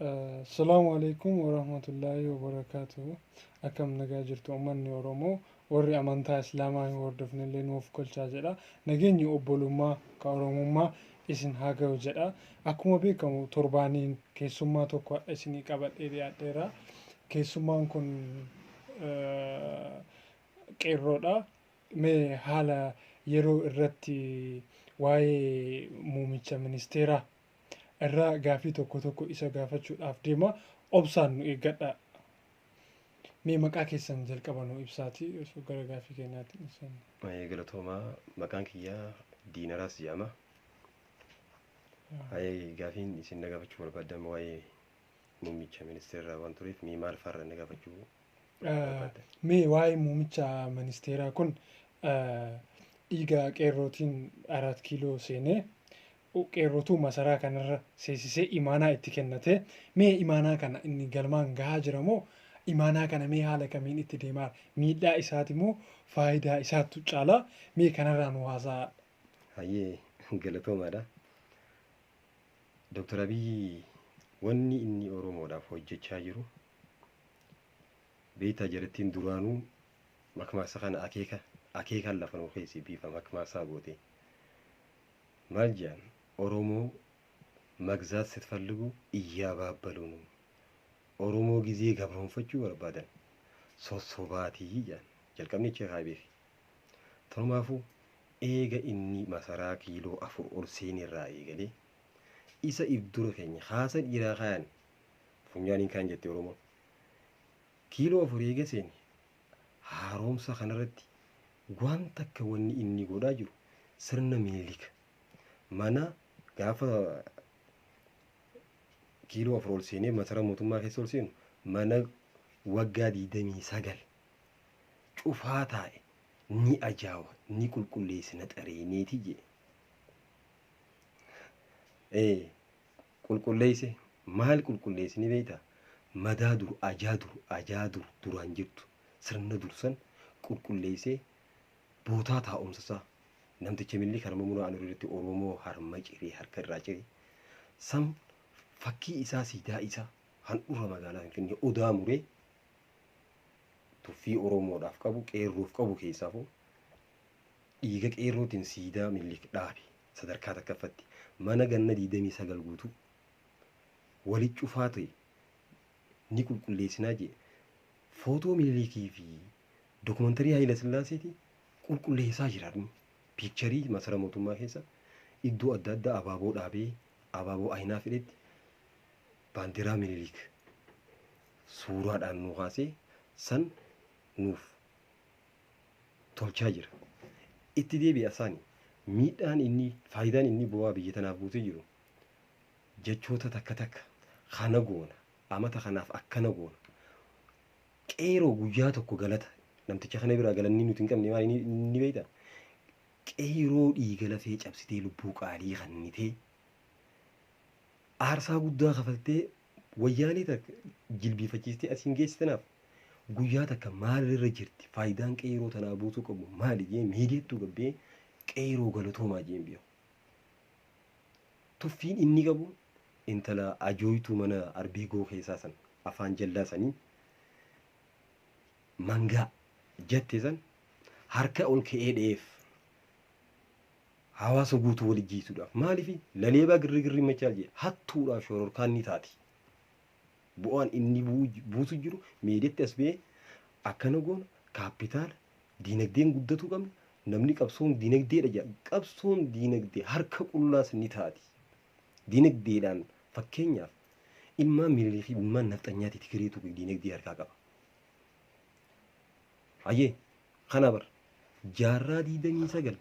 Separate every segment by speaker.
Speaker 1: Assalaamu alaikum warahmatullaahi wabarakaatuhu. Akkam nagaa jirtu uummanni Oromoo warri amantaa Islaamaa hin hordofne illee nuuf kolchaa jedha. Nageenyi obbolummaa ka Oromummaa isin haa ga'u jedha. Akkuma beekamu torbaaniin keessummaa tokko har'a isinii qabadhee dhiyaadheera. Keessummaan kun qeerroodha. Mee haala yeroo irratti waa'ee muumicha ministeeraa irraa gaafii tokko tokko isa gaafachuudhaaf deema. Obsaan nu eeggadhaa. Mee maqaa keessan jalqaba nu ibsaati osoo gara gaafii keenyaatti hin seenne.
Speaker 2: Baay'ee galatoomaa, maqaan kiyyaa Diinaraas jedhama. Baay'ee gaafiin isin na gaafachuu barbaaddan waa'ee muummicha ministeeraa waan tureef mee maal faarra na gaafachuu barbaaddan?
Speaker 1: Mee waa'ee muummicha ministeeraa kun dhiiga qeerrootiin Araat Kiiloo seenee qeerrotuu masaraa kanarra seesisee imaanaa itti kennate. Mee imaanaa kana inni galmaan gahaa jira moo, imaanaa kana mee haala kamiin itti deemaa, miidhaa isaati moo faayidaa isaattu caalaa? Mee kanarraa nu haasa'aa.
Speaker 2: Hayyee, galatoomaadha. Dooktar Abiyyi wanni inni Oromoodhaaf hojjechaa jiru beektaa, jarattiin duraanuu makmaaksa kana akeeka akeekaan lafa nuu keessi bifa makmaaksaa goote. Maal jedhan? "Oromoo መግዛት ስትፈልጉ እያባበሉ ነው። Oromoo gizee gabroonfachuu barbaadan sossobaatii" jedhan. Jalqabni achi haa beeki. Tanumaafuu eega inni masaraa kiiloo 4 ol seenirraa eegalee isa if dura keenya haasa dhiiraa kaayan funyaaniin kaan jette Oromoon. Kiiloo 4 eega seene haaromsa kanarratti waan takka wanni inni godhaa jiru sirna Minilik mana gaafa kiiloo 4 ol seenee masara mootummaa keessa ol seenu mana waggaa 29 cufaa taa'e ni ajaawa, ni qulqulleessina, xareeneeti jee. Ee, qulqulleesse. Maal qulqulleessini beektaa? Madaa dur ajaa dur ajaa dur duraan jirtu sirna dursan qulqulleessee bootaa taa'umsa isaa namticha Minilik harma muraa anu irratti Oromoo harma ciree harka irraa ciree san fakkii isaa, siidaa isaa handhuura magaalaa Finfinnee odaa muree tuffii Oromoodhaaf qabu, qeerroof qabu keessaafuu dhiiga qeerrootiin siidaa Minilik dhaabe. Sadarkaa takkaffatti mana ganna 29 guutuu wali cufaa ta'e ni qulqulleessinaa jee footoo Minilikii fi dokumantarii Haayila Sillaaseeti qulqulleessaa jira. Picture masara mootummaa keessa iddoo adda addaa abaaboo dhaabee, abaaboo ayinaa fedhetti baandiraa Minilik suuraadhaan nu kaasee san nuuf tolchaa jira. Itti deebi'a isaani miidhaan inni faayidaan inni bu'aa biyya tanaaf buusee jiru jechoota takka takka kana goona, amata kanaaf akkana goona. Qeeroo guyyaa tokko galata namticha kana biraa galanni nuti hin qabne maali ni beektaa? Qeeroo dhiiga lafee cabsitee, lubbuu qaalii kannitee, aarsaa guddaa kafaltee, wayyaanee takka jilbiifachiistee asiin geessitanaaf guyyaa takka maalirra jirti, faayidaan qeeroo tanaa buusuu qabu maali jee miidiyaattuu gabbee qeeroo galatoomaa jeen beeku. Tuffiin inni qabu intala ajooytuu mana arbeegoo keessaa san afaan jallaa sanii mangaa jette san harka ol ka'ee dheef hawaasa guutuu wali jiisuudhaaf. Maaliif laleebaa girri machaal jee hattuudhaaf shororkaan ni taati. Bu'aan inni buusu jiru miidiyaatti as ba'ee akkana goona, kaapitaala diinagdeen guddatuu qabna, namni qabsoon diinagdeedha jedha. Qabsoon diinagdee harka qullaas ni taati. Diinagdeedhaan fakkeenyaaf ilmaan Minilikii, ilmaan nafxanyaati, Tigireetu diinagdee harkaa qaba. Hayyee, kana bar jaarraa 29,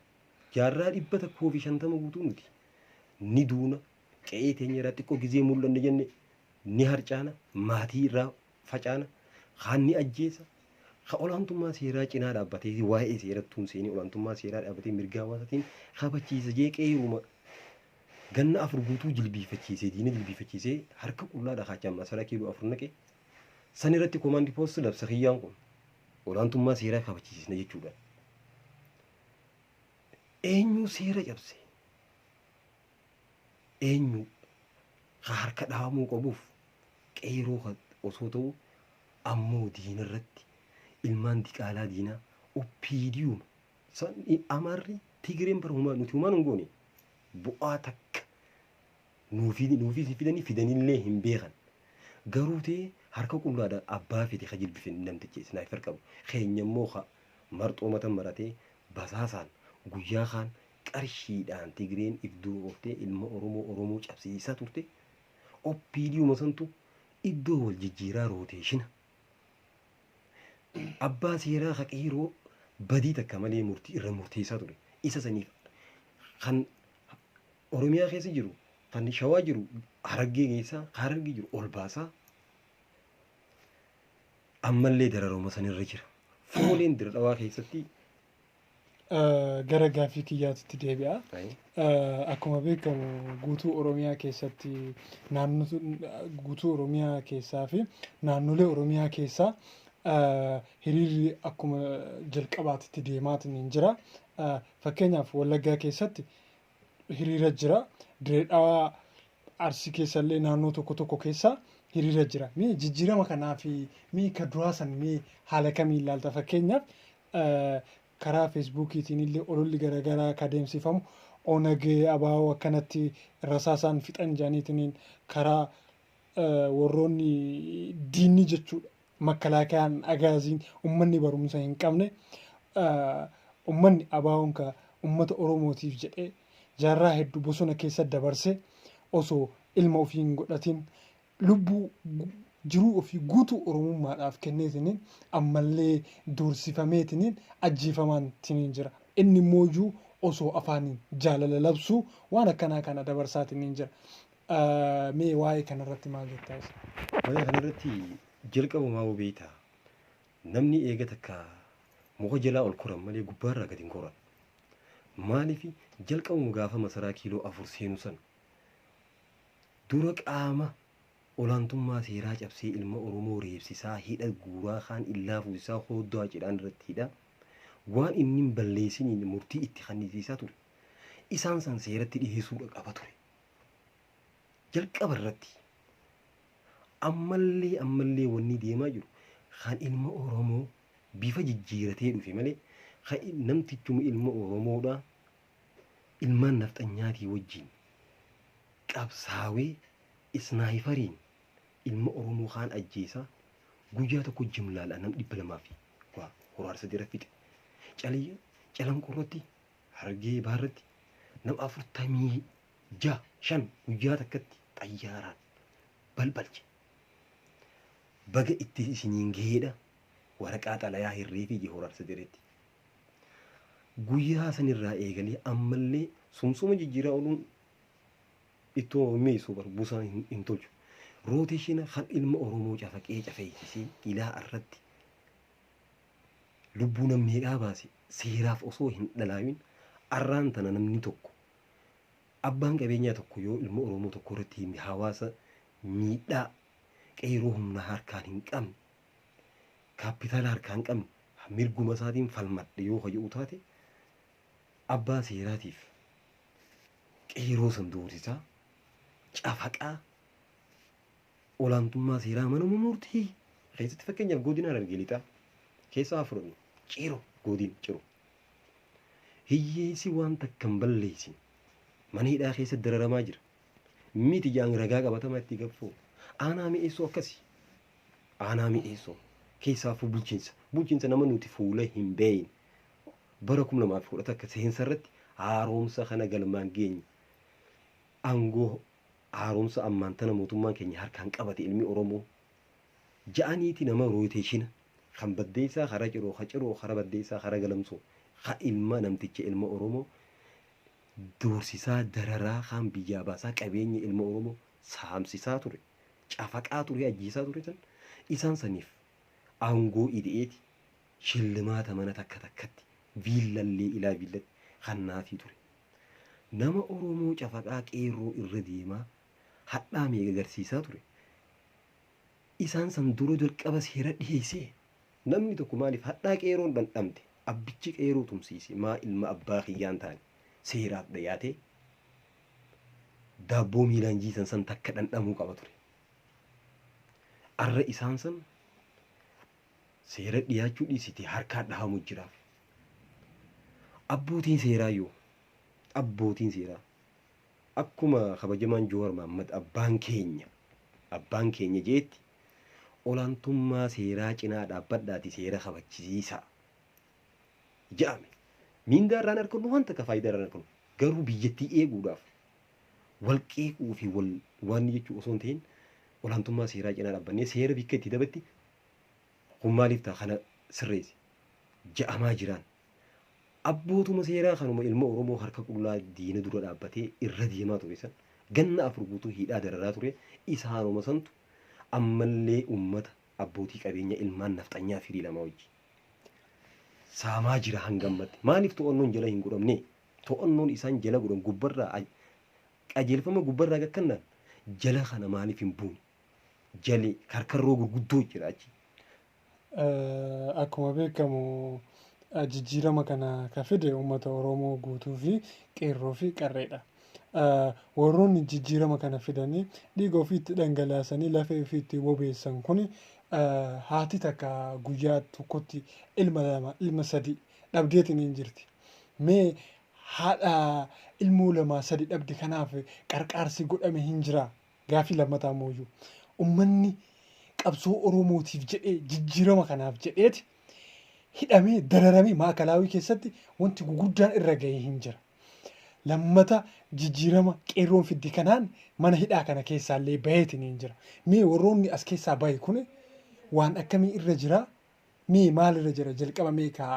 Speaker 2: jaarraa 150 guutuu nuti ni duuna, qe'ee teenya irraa xiqqoo gizee mul'anne jenne ni harcaana, maatii irraa facaana, kaan ni ajjeesa. Ka olaantummaa seeraa cinaa dhaabbatee waa'ee seerattuun seenee olaantummaa seeraa dhaabbatee mirga hawaasaatiin kabachiisa jee qeeruma ganna 4 guutuu jilbiifachiisee, diina jilbiifachiisee, harka qullaa dhakaachaan masaraa kiiloo 4 naqe san irratti command post labsa kiyyaan kun olaantummaa seeraa kabachiisna jechuudha. Eenyu seera cabse? Eenyu ka harka dhahamuu qabuuf? Qeeroo osoo ta'u ammoo diinarratti ilmaan diqaalaa diinaa OPDUma Amaarri Tigireen bara humaa nuti humaan hin goone bu'aa takka nuufii fidanii fidanillee hin beekan. Garuu ta'e harka qullaadhaan abbaa fide ka jilbife namtichi sniper qabu. Keenya immoo ka marxoo matan maratee basaasaan guyyaa kaan qarshiidhaan Tigireen if dura ooftee ilma Oromoo Oromoo cabsiisaa turte. OPDUma santu iddoo wal jijjiiraa rotation. Abbaa seeraa ka qeeroo badii takka malee murtii irra murteessaa ture. Isa saniif kan Oromiyaa keessa jiru, kan Shawaa jiru Harargee keessaa, Harargee jiru ol baasaa ammallee dararuma sanirra jira. Fooleen Dirre Dhawaa keessatti
Speaker 1: Gara gaaffii kiyyaatitti deebi'a. Akkuma beekamu guutuu Oromiyaa keessatti naannoo guutuu Oromiyaa keessaa fi naannolee Oromiyaa keessaa hiriirri akkuma jalqabaatitti deemaatiin hin jira. Fakkeenyaaf Wallaggaa keessatti hiriira jira. Dirree Dhawaa, Arsii keessallee naannoo tokko tokko keessa hiriira jira. Mee jijjiirama kanaa fi mee ka duraa san mee haala kamiin ilaalta? Fakkeenyaaf karaa Feesbuukiitiin illee ololli garaagaraa ka deemsifamu ONG ABO akkanatti rasaasaan fixan jedhaniitiin karaa warroonni diinni jechuudha. Makkalaakayaan agaaziin uummanni barumsa hin qabne uummanni ABO'n ka uummata Oromootiif jedhee jaarraa hedduu bosona keessa dabarse osoo ilma ofii hin godhatin lubbuu jiruu ofii guutuu Oromummaadhaaf kenneetiniin ammallee doorsifameetiniin ajjeefamaan jira. Inni immoo iyyuu osoo afaaniin jaalala labsuu waan akkanaa kana dabarsaatiniin jira. Mee waa'ee kanarratti maal jettaa isa?
Speaker 2: Waa'ee kanarratti jalqabumaa beektaa namni eega takka muka jalaa ol koran malee gubbaarraa gadi hin koran. Maaliif jalqabuma gaafa masaraa kiiloo 4 seenu san dura qaama olaantummaa seeraa cabsee ilma Oromoo reebsisaa hidha guuraa kaan illaa fuusisaa hoddaa cidhaan irratti hidha waan inni hin balleessiniin murtii itti kennisiisaa ture. Isaan san seeratti dhiyeessuudha qaba ture. Jalqaba irratti ammallee wanni deemaa jiru kan ilma Oromoo bifa jijjiiratee dhufe malee kan namtichuma ilma Oromoodha ilmaan nafxanyaatii wajjin qabsaawee isnaayifariin ilma Oromoo kaan ajjeesaa guyyaa tokko jimlaadhaan nam 200 fi waa horaarsa jira fixe. Caliyya Calanqoorratti Harargee Bahaarratti nam 46 5 guyyaa takkatti xayyaaraan balbalche. Baga itti isiniin gaheedha waraqaa xalayaa hirree fi horaarsa jiretti. Guyyaa sanirraa eegalee ammallee sumsuma jijjiiraa ooluun ittoo mi'eessuu bar buusaa hin tolchu. Rotation kan ilma Oromoo cafaqee cafeessisee ilaa irratti lubbuu namni baase seeraaf osoo hin dhalaawin arraan tana namni tokko abbaan qabeenyaa tokko yoo ilma Oromoo tokko irratti hawaasa miidhaa qeeroo humna harkaan hin qabne kaapitaala harkaan hin qabne mirguma isaatiin falmadhe yoo hayyuu taate abbaa seeraatiif qeeroo san doorsisaa cafaqaa olaantummaa seeraa manuma murtii keessatti fakkeenyaaf godina Harargee Lixaa keessaa haa fudhannu Ciro godin Ciro hiyyeessi waan takka hin balleessin mana hidhaa keessatti dararamaa jira miti jaan ragaa qabatamaa itti gaffuu aanaa mi'eessoo akkasi aanaa mi'eessoo keessaafuu bulchiinsa nama nuti fuula hin beeyin bara 2010 akka seensa irratti haaromsa kana galmaan geenye aangoo haaromsa ammaan tana mootummaan keenya harkaan qabate ilmi Oromoo ja'aniiti nama rotation kan baddeessaa kara Ciroo ka Ciroo kara baddeessaa kara Galamsoo ka ilma namticha ilma Oromoo doorsisaa dararaa kaan biyyaa baasaa qabeenya ilma Oromoo saamsisaa ture cafaqaa ture ajjeesaa ture san isaan saniif aangoo ide'eeti shillimaata mana takka takkatti viillallee ilaa viillatti kannaafii ture. Nama Oromoo cafaqaa qeerroo irra deemaa hadhaa meeqa agarsiisaa ture. Isaan san dura jalqaba seera dhiyeessee namni tokko maaliif hadhaa qeerroon dhandhamte abbichi qeerroo tumsiise maa ilma abbaa kiyyaan taane seeraaf dhiyaatee daabboo miilaan jiisan san takka dhandhamuu qaba ture. Arra isaan san seera dhiyaachuu dhiisite harkaan dhahamu jiraaf. Abbootiin seeraa yoo abbootiin seeraa akkuma kabajamaan Jowaar Mahaammad abbaan keenya jeetti, olaantummaa seeraa cinaa dhaabbadhaati seera kabachisiisa jedhame. Miindaa irraan argannu, waan takka faayidaa irraan argannu, garuu biyyattii eeguudhaaf wal qeequu fi wal waan jechuu osoo hin ta'in, olaantummaa seeraa cinaa dhaabbannee seera bikka itti dabatti kun maaliif ta'a, kana sirreessi ja'amaa jiraan. Abbootuma seeraa kanuma ilma Oromoo harka qullaa diina dura dhaabbatee irra deemaa ture san, ganna 4 guutuu hidhaa dararaa ture, isaanuma santu ammallee ummata abbootii qabeenya ilmaan nafxanyaa firii lamaa wajji saamaa jira hanga ammatti. Maaliif to'annoon jala hin godhamne? To'annoon isaan jala godhan gubbarraa, qajeelfama gubbarraa gakkannaan jala kana maaliif hin buune? Jale karkarroo gurguddoo jira achi.
Speaker 1: Akkuma beekamu, jijjiirama kana ka fide uummata Oromoo guutuu fi qeerroo fi qarreedha. Warroonni jijjiirama kana fidanii dhiiga ofiitti dhangalaasanii lafee ofiitti bobeessan kun, haati takka guyyaa tokkotti ilma lama, ilma sadi dhabdeetiin hin jirti. Mee haadha ilmoo lamaa sadi dhabde kanaaf qarqaarsi godhame hin jiraa? Gaafii lammataa mooyyuu, uummanni qabsoo Oromootiif jedhee, jijjiirama kanaaf jedheeti hidhamee dararamee maakalaawii keessatti wanti gurguddaan irra gahee hin jira. Lammata jijjiirama qeerroon fiddi kanaan mana hidhaa kana keessaallee baheetiin hin jira. Mee warroonni as keessaa bahe kun waan akkamii irra jira? Mee maal irra jira? Jalqaba mee ka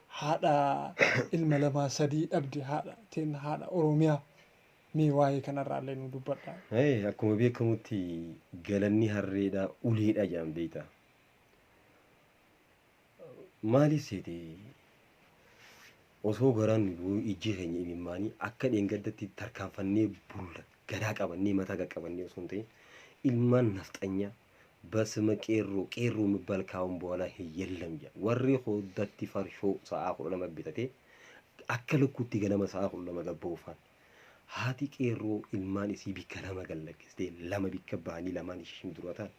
Speaker 1: haadha ilma lamaa sadii dhabde, haadha teen, haadha Oromiyaa, mee waa'ee kanarraallee nu dubbadha.
Speaker 2: Akkuma beekamutti galanni harreedha uleedha jedhan, beektaa. Maaliif seete, osoo garaan ijji keenya imimmaanii akka dheengaddatti tarkaanfannee bulla garaa qabannee mataa qaqqabannee osoo hin ta'in, ilmaan nafxanyaa በስመ ቄሮ ቄሮ የሚባል ካሁን በኋላ የለም jedha. Warri hoddatti farshoo sa'aa 12 bitatee akka lukkuutti ganama sa'aa 12 gabba'uufaan, haati qeerroo ilmaan isii bikka lama gallakkistee, lama bikka ba'anii lamaan ishii dura ta'an,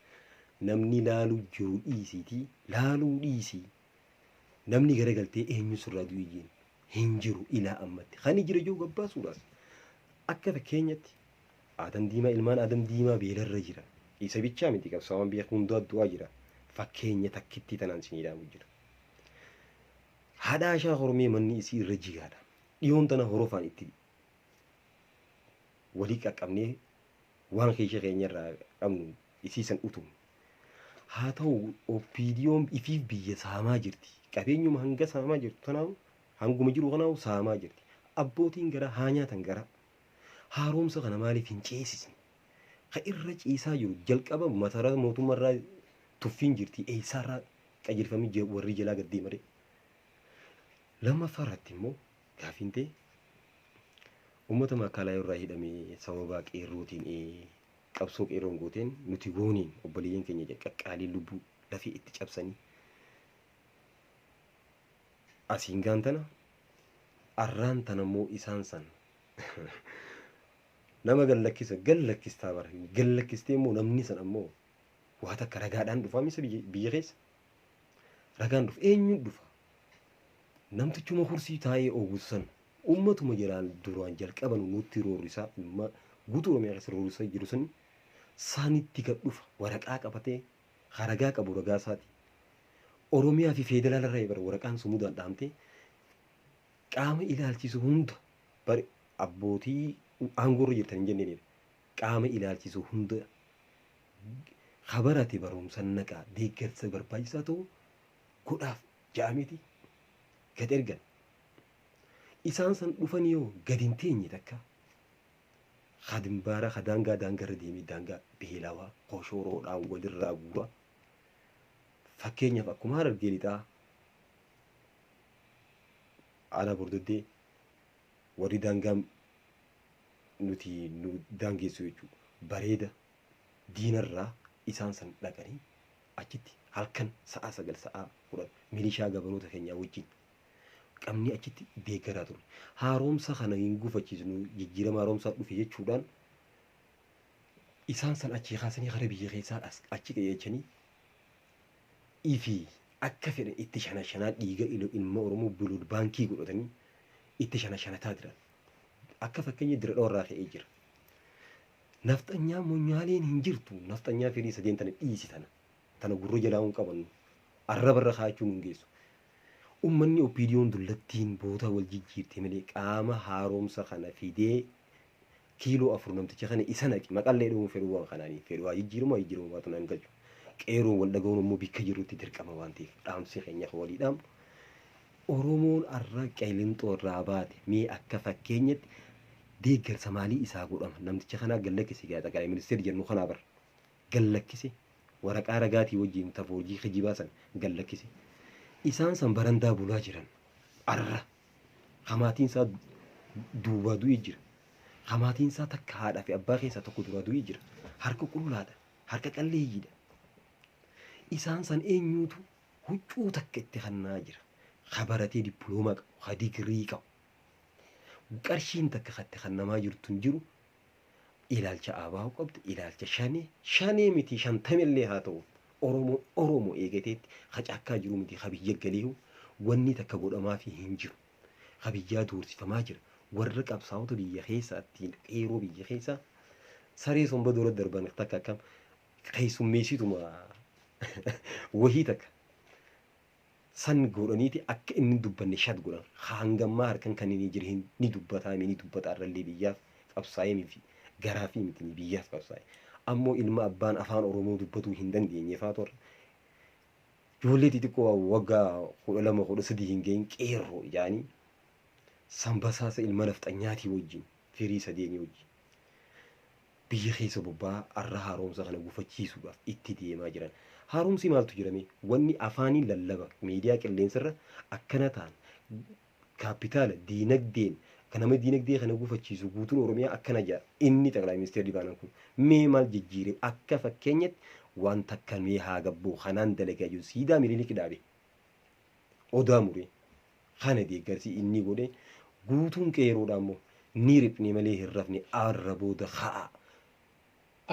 Speaker 2: namni laaluu jiru dhiisiitii, laaluu dhiisii, namni garagaltee eenyu sirraa du'e jeen hin jiru ilaa ammatti. Kan jira jiru gabbaasuudhaas akka fakkeenyatti Adam Diimaa, ilmaan Adam Diimaa beelarra jira. Isa bichaa miti, qabsaawwan biyya hundaa du'aa jira. Fakkeenya takkitti tanaan isinii dhaamu jira. Haadha Ashaa Hormee manni isii irra jigaadha. Dhiyoon tana horofaan itti walii qaqqabnee waan keessa keenya irraa qabnu isii san utume. Haa ta'u, OPDOn ifiif biyya saamaa jirti. Qabeenyuma hanga saamaa jirtu tanaafu, hanguma jiru kanaafu saamaa jirti. Abbootiin gara haa nyaatan, gara haaromsa kana maaliif hin ceesisne? Ka irra ciisaa jiru jalqaba masaraa mootummaarraa tuffiin jirti, eessaarraa qajeelfamii warri jalaa gad deemare. Lammaffaa irratti immoo gaafiin ta'e, uummata maakaalaa irraa hidhamee sababa qeerrootiin, qabsoo qeerroon gooteen nuti gooniin, obboleeyyan keenya qaqqaalii lubbuu lafee itti cabsanii asiin gaan tana, arraan tana immoo isaan san nama gallakkisa gallakkistaa bara gallakkistee immoo namni san ammoo waa takka ragaadhaan dhufaa misa biyya keessa ragaan dhufa, eenyuun dhufa? Namtichuma kursii taa'ee ogusan ummatuma jalaan duraan jalqaban nutti roorrisaa, ilma guutuu Oromiyaa keessa roorrisaa jiru sani saanitti gad dhufa, waraqaa qabatee, ragaa qabu, ragaa isaati. Oromiyaa fi federaala irraa bara waraqaan sumudaan dhaamtee qaama ilaalchisu hunda bari, abbootii aangoorra jirtan hin jenneenidha. Qaama ilaalchisu hunda kabarate barumsa naqaa deeggarsa barbaachisaa ta'u godhaaf ja'ameeti gad ergan. Isaan san dhufanii yoo gad hin teenye takka kadimbaara ka daangaa daangarra deemee daangaa beelawaa koshoroodhaan walirraa guura. Fakkeenyaaf akkuma Harargee Lixaa aanaa Bordoddee warri daangaa nuti nu daangeessu jechuudha. Bareeda diinarraa isaan san dhaqanii achitti halkan sa'a 9, sa'a 10 milishaa gabaroota keenyaa wajjin qabni achitti deeggaraa ture. Haaromsa kana hin gufachiisnu, jijjiirama haaromsaa dhufe jechuudhaan. Isaan san achii kaasanii gara biyya keessaa achi qajeelchanii ifi akka fedhan itti shanashanaa dhiiga ilma Oromoo blood baankii godhatanii itti shanashanataa jiran. Akka fakkeenya dira dhoorraa ka'ee jira. Nafxanyaa monyaaleen hin jirtu. Nafxanyaa firii sadeen tana dhiisi tana. Tana gurra jalaa hin qabannu. Arraba irra kaa'achuun hin geessu. Uummanni OPDOn dullattiin boota wal jijjiirte malee qaama haaromsa kana fidee kiiloo 4 namticha kana isa naqi maqallee dhumu fedhuu waan kanaanii fedhuu haa jijjiiramu haa jijjiiramu baatu naan galchu. Qeeroon wal dhaga'uun immoo bikka jirutti dirqama waan ta'eef dhaamsi keenya kan walii dhaamnu. Oromoon arra Qilinxoo irraa baate mee akka fakkeenyatti deeggarsa maalii isaa godhama namticha kanaa gallakkise gaa xaqalaa ministeerri jennu kanaa bara gallakkise waraqaa ragaatii wajjin tafoojii kijibaa san gallakkise. Isaan san barandaa bulaa jiran arra hamaatiin isaa duubaa du'ee jira. Hamaatiin isaa takka haadhaa fi abbaa keessaa tokko duraa du'ee jira. Harka qullaadha. Harka qalleeyyiidha. Isaan san eenyuutu huccuu takka itti kannaa jira. Ka baratee dippiloomaa qabu, ka digirii qabu. Qarshiin takka katti kannamaa jirtu hin jiru. Ilaalcha ABO qabdu, ilaalcha shanee, shanee miti shantamillee haa ta'u. Oromoo Oromoo eegateetti ka caakkaa jiru miti ka biyya galeehu wanni takka godhamaafi hin jiru. Ka biyyaa doorsifamaa jira. Warra qabsaa'ota biyya keessaatti qeeroo biyya keessaa saree somba dura darban takka akkam keessummeessituma wahii takka san godhaniiti akka inni dubbanne shat godhan hangammaa harkan kan inni jiru ni dubbataa ni dubbata irrallee biyyaaf qabsaa'ee miti garaa fi miti biyyaaf qabsaa'e. Ammoo ilma abbaan afaan Oromoo dubbatuu hin dandeenye faa torra. Ijoollee xixiqqoo waggaa 12 13 hin gahin qeerroo ijaanii sanbasaasa ilma nafxanyaatii wajjin firii sadeenii wajjin biyya keessa bobba'aa arra haaromsa kana gufachiisuudhaaf itti deemaa jiran. Haaromsi maaltu jirame wanni afaaniin lallaba miidiyaa qilleensarra akkana ta'an kaapitaala diinagdeen kan nama diinagdee kana gufachiisu guutuun Oromiyaa akkana jedha inni xaqalaa ministeerri baanan kun mee maal jijjiire akka fakkeenyatti waan takka mee haa gabboo kanaan dalagaa jiru siidaa Minilik dhaabe odaa muree kana deeggarsi inni godhe guutuun qeeroodha ammoo ni riphne malee hin rafne arra booda ka'a.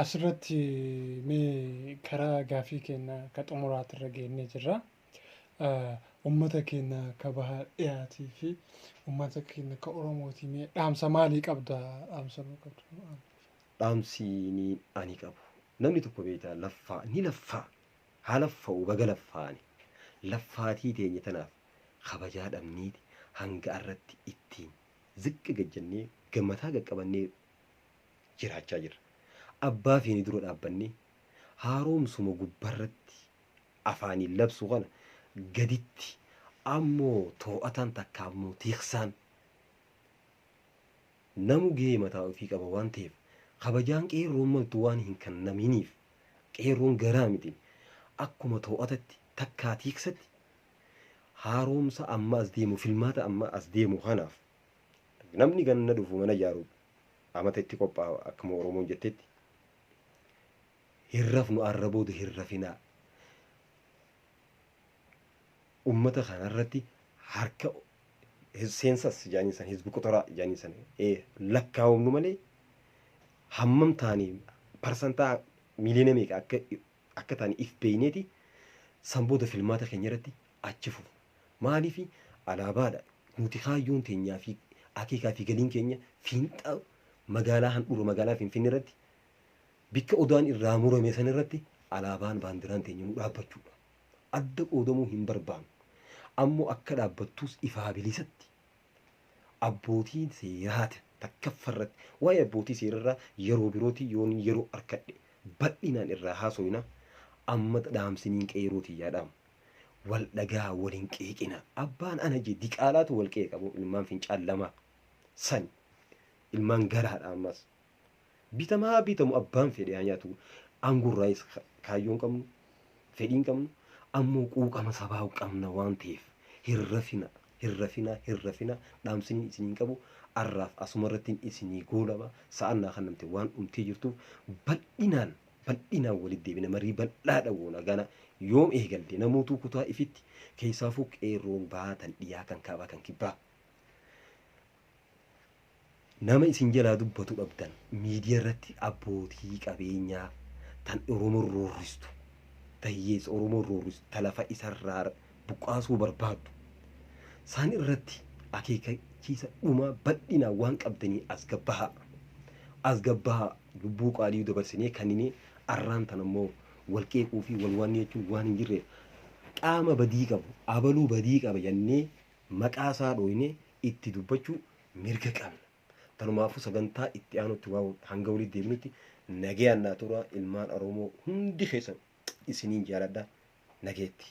Speaker 1: Asirratti mee karaa gaafii keenya ka xumuraatirra geennee jirra. Uummata keenya ka baha dhiyaatii fi uummata keenya ka Oromootii mee dhaamsa maalii qabda? Dhaamsa nuu qabdu?
Speaker 2: Dhaamsi ni ani qabu. Namni tokko beektaa laffaa ni laffaa haa laffa'u baga laffaani. Laffaatii teenya tanaaf kabajaa dhabneeti hanga irratti ittiin ziqqi gajjannee gammataa qaqqabannee jiraachaa jirra. Abbaa feeni dura dhaabbannee haaromsuma gubbarratti afaaniin labsu kana gaditti ammoo too'ataan takka ammoo tiiksaan namu gahee mataa ofii qaba waan ta'eef kabajaan qeerroon maltu waan hin kennaminiif qeerroon garaa miti akkuma too'atatti takkaa tiiksatti haaromsa amma as deemu filmaata amma as deemu kanaaf namni ganna dhufu mana ijaaru amata itti qophaa'a akkuma Oromoon jettetti hin rafnu arra booda hin rafinaa. Uummata kanarratti harka seensas jaanii san hizbi qotoraa jaanii san lakkaa'umnu malee hammam taanii parsantaa miliyoona meeqa akka taanii if beeyneeti san booda filmaata keenya irratti achi fufu. Maaliif alaabaadha nuti kaayyoon teenyaa fi akeekaa fi galiin keenya fiinxa magaalaa handhuura magaalaa Finfinnee irratti bikka odaan irraa murame san irratti alaabaan baandiraan teenya nu dhaabbachuudha. Adda qoodamuu hin barbaannu. Ammoo akka dhaabbattus ifaa bilisatti abbootiin seeraati takkaffarratti waa'ee abbootii seerarraa yeroo birootii yoon yeroo arkadhe bal'inaan irraa haasofna amma dhaamsiniin qeerootii yaadhamu. Wal dhagaa waliin qeeqina abbaan ana jee diqaalaatu wal qeeqabu ilmaan fincaan lama san ilmaan garaadha ammas. Bitamaa bitamu abbaan fedhe haa nyaatu aangurraayis kaayyoon qabnu fedhiin qabnu ammoo quuqama sabaa qabna waan ta'eef hin rafina hin rafina hin rafina dhaamsiniin isiniin qabu arraaf asumarrattiin isinii goolaba sa'annaa kan namte waan dhumtee jirtuuf bal'inaan bal'inaan walitti deebina marii bal'aadha goona gana yoom eegalte namootuu kutaa ifitti keessaafuu qeerroon baatan dhiyaa kan kaabaa kan kibbaa. Nama isin jalaa dubbatu dhabdan miidiyaa irratti abbootii qabeenyaa tan Oromoo roorristu, ta hiyyeessa Oromoo roorristu, ta lafa isarraa buqqaasuu barbaaddu. Isaan irratti akeekkachiisa dhumaa bal'inaan waan qabdanii as gabbahaa. As gabbahaa lubbuu qaalii dabarsinee kaninee arraan tan ammoo wal qeequu fi wal waanni jechuun waan hin jirreef qaama badii qabu abaluu badii qaba jennee maqaa isaa dhooynee itti dubbachuu mirga qabna. Tanumaafuu sagantaa itti aanutti waa hanga walitti deebinutti nagayaan naa turaa ilmaan Oromoo hundi keessan isiniin jaaladha nageetti.